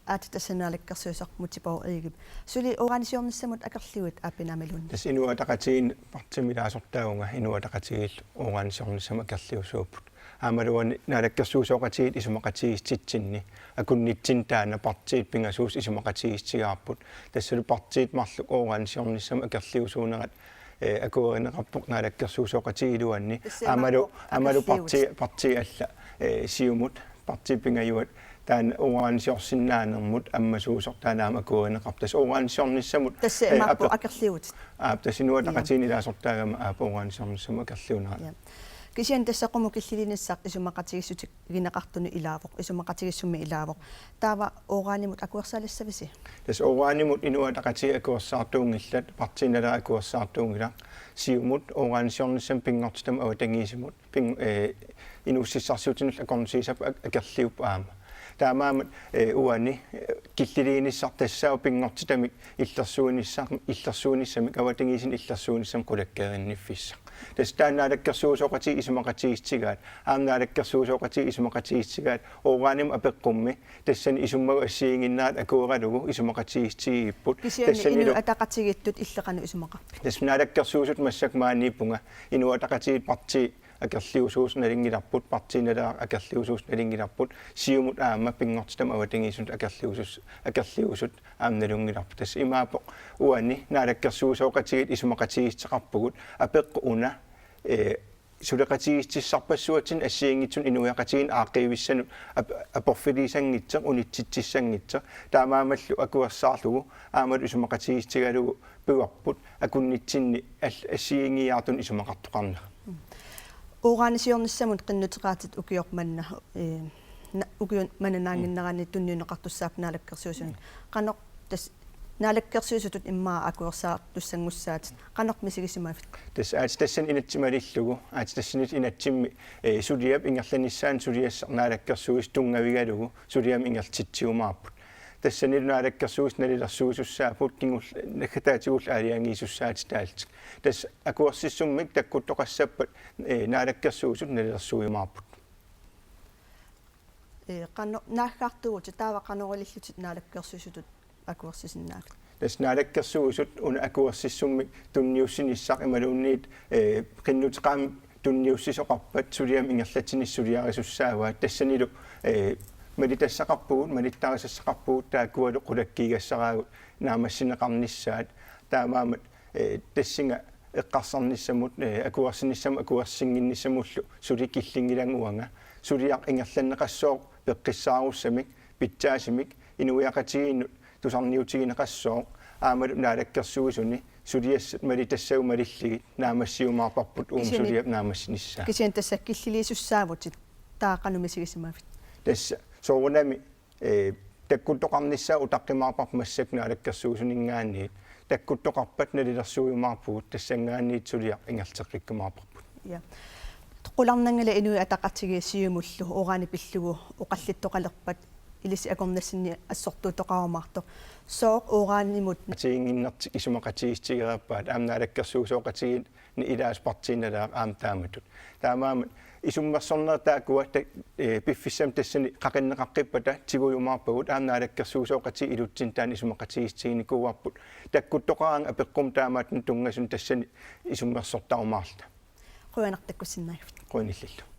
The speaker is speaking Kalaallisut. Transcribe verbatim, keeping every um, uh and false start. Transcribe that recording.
Aat tassa naalakkersuisoq Múte Bourup Egedep. Suli uranisiornissamut akerliuit Aappi Naamiluunniit. Tassa Inuit Ataqatigiit partiimik ilaasortaavunga, Inuit Ataqatigiit uranisiornissamut akerliusuupput. Aammalu uani naalakkersuisooqatigiit isumaqatigiissutitsinni akunnitsinni taanna partiit pingasuusut isumaqatigiissutigaarput. Tassalu partiit marluk uranisiornissamut akerliusuunerat, eh, akuerineqarpoq naalakkersuisooqatigiit iluanni. Tassa aammalu, imaappoq aammalu akerliuut. Parti-, partiit alla, eh, Siumut, partiit pingajuat taanna uranisiorsinnaanermut ammasuusoq taanna aamma akuerineqarpoq. Tassa uranisiornissamut, tassa eh, imaappoq aper-, akerliuut. Aap, tassa Inuit Ataqatigiit ilaasortaagama aap uranisiornissamut akerliunerat. Ja. Kisianni tassa qummut killiliinissaq isumaqatigiissutigineqartunut ilaavoq, isumaqatigiissummi ilaavoq. Taava uranimut akuersaalissavisi? Tassa uranimut Inuit Ataqatigiit akuersaartuunngillat, Partii Naleraq akuersaartuunngilaq, Siumut uranisiornissamut pinngortitamut avatangiisinut ping-, eh, inuussutissarsiutinullu akornusiisapput ak-, akerliupput aamma. Taamaammat, eh, uani, eh, killiliinissaq tassaavoq pinngortitamik illersuinissaq, illersuinissamik avatangiisinut illersuinissamut qulakkeerinniffissaq. Tassa taanna naalakkersuisooqatigiit isumaqatigiissutigaat, aamma naalakkersuisooqatigiit isumaqatigiissutigaat, uranimut apeqqummi tassani isummagut assigiinnginnerat akueralugu isumaqatigiissutigigipput. Kisianni tassanilu Inuit Ataqatigiittut illit qanoq isumaqarpit? Tassa naalakkersuisut massakkut maaniippunga, Inuit Ataqatigiit partii akerliusuusut nalunngilarput, Partii Naleraq akerliusuusut nalunngilarput, Siumut aamma pinngortitamut avatangiisinut akerliusus-, akerliusut aamma nalunngilarput. Tassa imaappoq uani naalakkersuisooqatigiit isumaqatigiissuteqarpugut, apeqqut una, eh, suleqatigiissutissarpassuatsinnik assigiinngitsunik inuiaqatigiinnik aaqqiivissanut ap-, aporfiliisanngitsoq, unitsitsissanngitsoq, taamaammallu akuersaarlugu aammalu isumaqatigiissutigalugu pivarput akunnitsinni al-, assigiinngiiaartunut isumaqartoqarnera. Uranisiornissamut qinnuteqaatit ukioq manna, eh, na-, ukiut manna naannginneranni tunniunneqartussaapput naalakkersuisunut. Qanoq tassa naalakkersuisutut immaqa akuersaartussanngussaat, qanoq misigisimavit? Tassa aatsaat tassani inatsit malillugu, aatsaat tassani inatsimmi, eh, suliap ingerlanissaanut suliassaq naalakkersuisut tunngavigalugu suliamut ingerlatitsiumaarput. Tassanilu naalakkersuisut nalilersuisussaapput kingul-, naggataatigullu aalajangiisussaatit taallutik. Tassa akuersissummik takkuttoqassappat, eh, naalakkersuisut nalilersuiumaarput. Eh, qano-, naaggaartuuvutit, taava qanoq ilillutit naalakkersuisutut akuersisinnaavit? Tassa naalakkersuisut una akuersissummik tunniussinissaq imaluunniit, eh, qinnuteqaamik tunniussisoqarpat suliamut ingerlatsinissamut suliarisussaavaat. Tassanilu, eh, malitassaqarpugut, malittarisassaqarpugut taakkualu qulakkeerugassaraagut naammassineqarnissaat. Taamaammat, eh, tassunga eqqarsarnissamut, eh, akuersinissamut akuersinnginnissamullu suli killinngilanga uanga. Suliaq ingerlanneqassooq peqqissaarussamik, pitsaasumik, inuiaqatigiinnut tusarniutigineqassooq, aammalu naalakkersuisuni suliassat malitassagut malillugit naammassiumaarparput uuma. Kisianni, suliap naammassinissaa. Kisianni tassa killiliisussaavutit, taava qanoq misigisimavit? Tassa soorunami, eh, takkuttoqarnissaa utaqqimaarparput massakkut naalakkersuisuninngaanniit, takkuttoqarpat nalilersuiumaarpugut, tassanngaanniit suliaq ingerlateqqikkumaarparput. Ja. Qularnanngilaq Inuit Ataqatigiit Siumullu urani pillugu oqallittoqalerpat ilissi akornassinni assortuuttoqarumaartoq. Sooq uranimut? Atigiinnginnertik isumaqatigiissutigereerpaat, aamma naalakkersuisooqatigiinni ilaasa Partii Naleraq aamma taamatut. Taamaammat isummersornerat taakkua ta-, eh, piffissami tassani qaqinneqaqqippata tigujumaarpagut, aamma naalakkersuisooqatigiit ilutsinni taanna isumaqatigiissutiginikuuarput. Takkuttoqaraangat apeqqummut taamaattunik tunngasunut tassani isummersortarumaarluta. Qujanaq takkussinnaagavit. Qujanillallu.